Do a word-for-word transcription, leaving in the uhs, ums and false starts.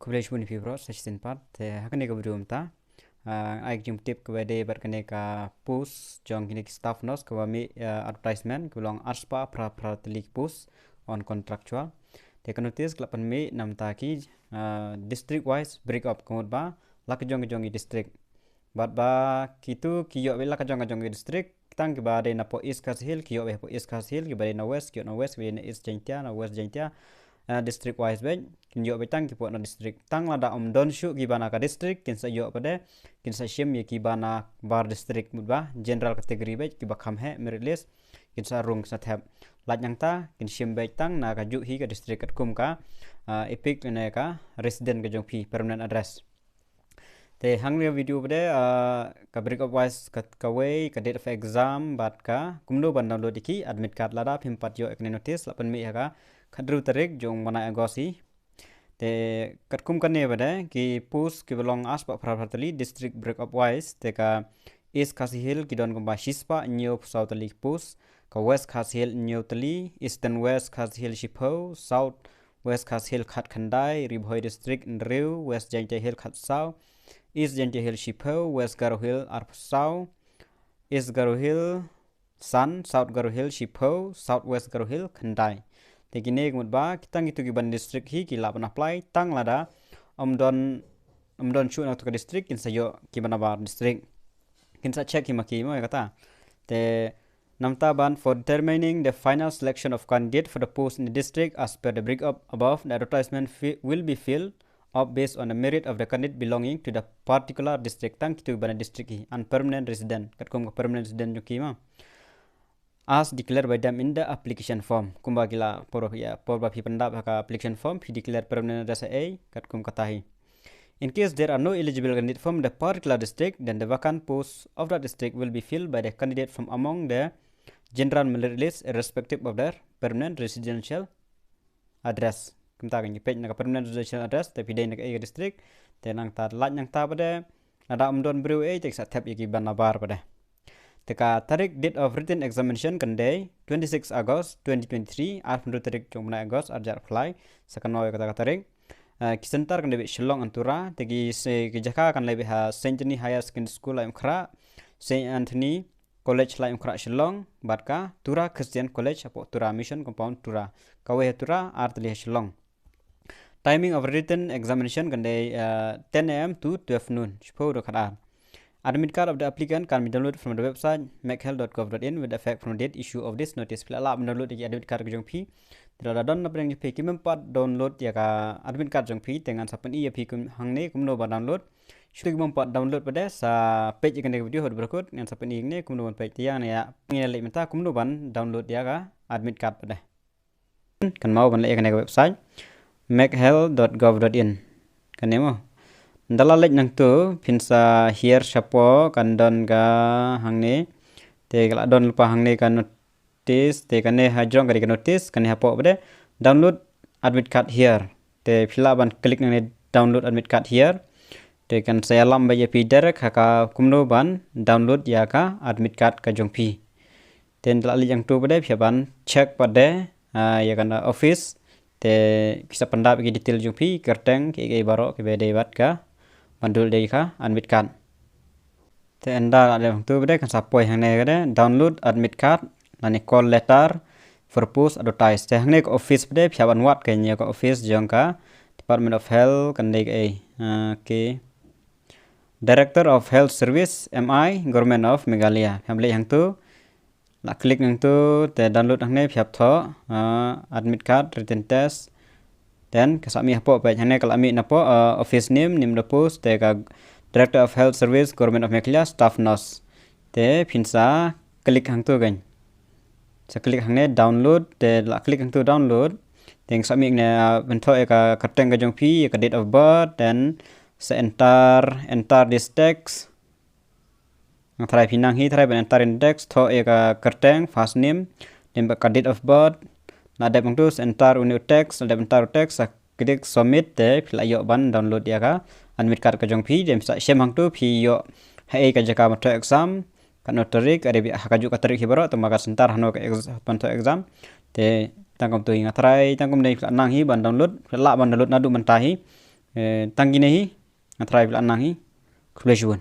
Khublei shibun ïa phi baroh sa shisien pat. Te ha kane ka video mynta, ah, ai ka jingtip kaba dei bad kane ka post jong kine ki staff nurse kaba mih, ah, advertisement kaba long arspah phra phra tylli ki post on contractual. Te ka notice ka la pynmih na bynta ki, ah, district wise break up, ka mut ba la ka jong ka jong ki district. Bad ba kitu ki ïoh beit la ka jong ka jong ki district, tang kiba dei na poh East Khasi Hills ki ïoh beit poh East Khasi Hills, kiba dei na West ki ïoh na West, kiba dei na East Jaintia na West Jaintia, na district wise beit kin ïoh beit tang ki poh na district. Tang lada ym don shuh kiba na ka district kin sa ïoh pat de, kin sa shim ïa kiba na bar district, mut ba general category beit, kiba kham heh merit list kin sa rung, kin sa thep. Lait nangta kin shim beit tang na kajuh hi ka district katkum ka, ah, EPIC lane ka resident ka jong phi, permanent address. Te hangne video pat de, ah, ka break up wise ka, kawei ka date of exam bad ka kumno ban download ïa ki admit card lada phim pat ïoh ïa kane notice la pynmih ha ka khathynriew tarik jong u bnai August hi. Te katkum kane pat de ki post kiba long arspah phra phra tylli district break up wise, te ka East Khasi Hills ki don kumba shispah hynñiewphew saw tylli ki post, ka West Khasi Hills hynñiew tylli, Eastern West Khasi Hills shiphew, South West Khasi Hills khatkhyndai, Ri Bhoi District hynriew, West Jaintia Hills khatsaw, East Jaintia Hills shiphew, West Garo Hills arphew saw, East Garo Hills san, South Garo Hills shiphew, South West Garo Hills khyndai. Te kine ka mut ba ki tang kitu kiba na district hi ki lah ban apply tang lada ym don, ym don shuh na katu ka district kin sa ïoh kiba na bar district. Kin sa check hi ma ki mo ïa kata. Te namta ban, for determining the final selection of candidate for the post in the district as per the break up above, the advertisement fi-, will be filled up based on the merit of the candidate belonging to the particular district. Tang kitu kiba na district hi, unpermanent resident, katkum ka permanent resident jong ki mo. As declared by them in the application form. Kumba ki la por ïa, por ba phi pyndap ha ka application form, phi declare permanent address ha ei, katkum kata hi. In case there are no eligible candidate from the particular district, then the vacant post of that district will be filled by the candidate from among the general merit list irrespective of their permanent residential address. Kumta kan ïa peit na ka permanent residential address, te phi dei na ka ei ka district, te nangta lait nangta pat de, lada ym don briew ei te ki sa thep ïa kiba na bar pat de. Te ka tarik date of written examination kan dei twenty-six August twenty twenty-three, arphew hynriew tarik jong u bnai August arhajar arphew lai, sa kynmaw ïa kata ka tarik. Ah, ki center kan dei beit Shillong and Tura, te ki se, ki jaka kan leit beit ha Saint Anthony Higher Secondary School Laitumkhrah, Saint Anthony College Laitumkhrah Shillong, bad ka Tura Christian College hapoh Tura Mission Compound Tura. Kawei ha Tura, ar tylli ha Shillong. Timing of written examination kan dei, uh, ten A M to twelve noon, shiphew haduh khatar. Admit card of the applicant can be downloaded from the website mekhealth dot gov dot in with effect from the date issue of this notice. Phi la lah ban download ïa ki admit card ka jong phi. Te lada don na pdeng jong phi kim pat download ïa ka admit card jong phi, te ngan sa pyni ïa phi kum hangne kumno ban download. Shuh kim pat download pat de, sa peit ïa kane ka video haduh ba kut, ngan sa pyni hangne kumno ban peit. Te ïa ne ïa, ngin leit mynta kumno ban download ïa ka admit card pat de. Kynmaw ban leit ïa kane ka website mekhealth dot gov dot in. Kane mo. Ynda la leit nangtu phin sa hiar shapoh, kan don ka hangne. Te ka la don lypa hangne ka notice, te kane hajrong ka dei ka notice, kane hapoh pat de download admit card here. Te phi lah ban click nangne download admit card here. Te kan sa ïalam beit ïa phi direct ha ka kumno ban download ïa ka admit card ka jong phi. Te ynda la leit hangtu pat de phi hap ban check pat de, ah, ïa kane office. Te phi sa pyndap ïa ki detail jong phi, kyrteng, kiei kiei baroh kiba dei bad ka ban download ïa ka admit card. Te ynda la dep hangtu pat de kan sa poi hangne ka de download admit card lane call letter for post advertise. Te hangne ka office pat de phi hap ban wad kane ka office jong ka Department of Health, kan dei kaei. Ah, okay. Director of Health Service, M I, Government of Meghalaya. Phi hap leit hangtu. La click hangtu, te download hangne phi hap thoh, ah, admit card, written test. Then ka sa mih hapoh peit, hangne ka la mih napoh, ah, office name, name of the post, te ka Director of Health Service, Government of Meghalaya, staff nurse. Te phin sa click hangtu kan. Sa click hangne download, te la click hangtu download. Te ka sa mih hangne, ah, ban thoh ïa ka kyrteng ka jong phi, ïa ka date of birth, then sa enter, enter this text. Nga tharai phi nang hi, tharai ban enter in text, thoh ïa ka kyrteng, first name, then bad ka date of birth. La dep hangtu sa enter une u text, la dep enter u text, sa click submit, te phi la ïoh ban download ïa ka admit card ka jong phi. Te sa shem hangtu phi ïoh haei ka jaka ban thoh exam, katno tarik, ka dei beit ha kajuh ka tarik hi baroh, tangba ka center hano ka ex-, ban thoh exam. Te tang kumtu hi, nga tharai tang kumne phi la nang hi ban download, phi la lah ban download naduh mynta hi. Eh, tang kine hi, nga trai phi la nang hi. Khublei shibun.